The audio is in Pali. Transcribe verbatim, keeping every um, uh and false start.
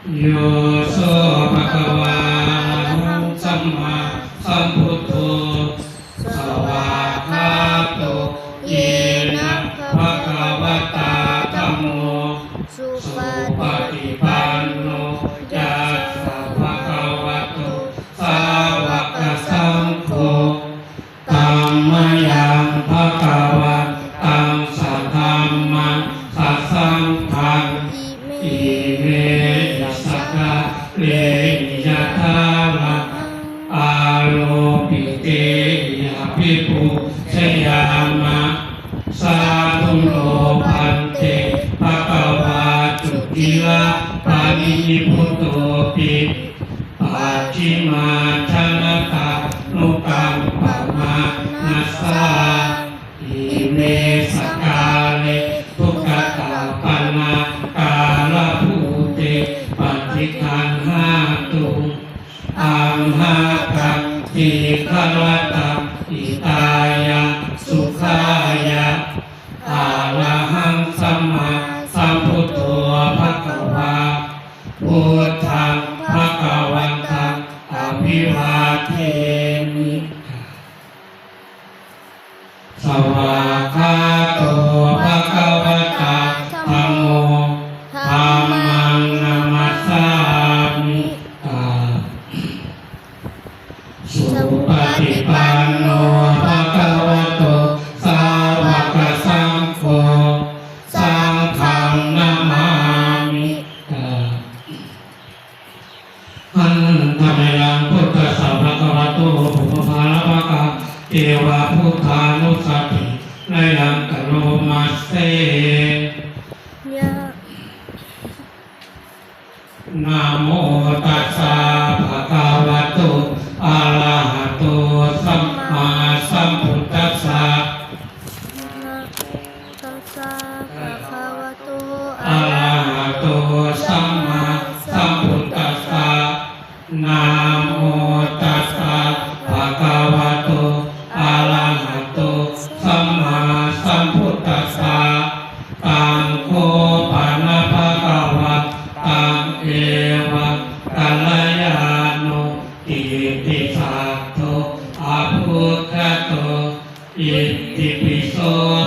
Yo so bhagavā arahaṃ sammāsambuddho, svākkhāto yena bhagavatā dhammo, supaṭipanno yassa bhagavato sāvakasaṅgho, tammayaṃ bhagavantaṃ sadhammaṃ sasaṅghaṃ, imehi sakkārehi yathārahaṃ āropitehi abhipūjayāma. Sādhu no bhante bhagavā suciraparinibbutopi, pacchimājanatānukampamānasā, ime sakkāre duggatapaṇṇākārabhūte paṭiggaṇhātu amhākaṃ dīgharattaṃ hitāya sukhāya. Arahaṃ sammāsambuddho bhagavā, buddhaṃ bhagavantaṃ abhivādemi. Svākkhāto bhagavatā dhammo, dhammaṃ namassāmi. Supaṭipanno bhagavato sāvakasaṅgho, saṅghaṃ namāmi. Handa mayaṃ buddhassa bhagavato pubbabhārabhakā, ceva buddhānussatinayaṃ karoma se. Namo tassa bhagavato arahato sammāsambuddhassa. Tassa bhagavato arahato sammāsambuddhassa. Namo tassa bhagavato arahato sammāsambuddhassa.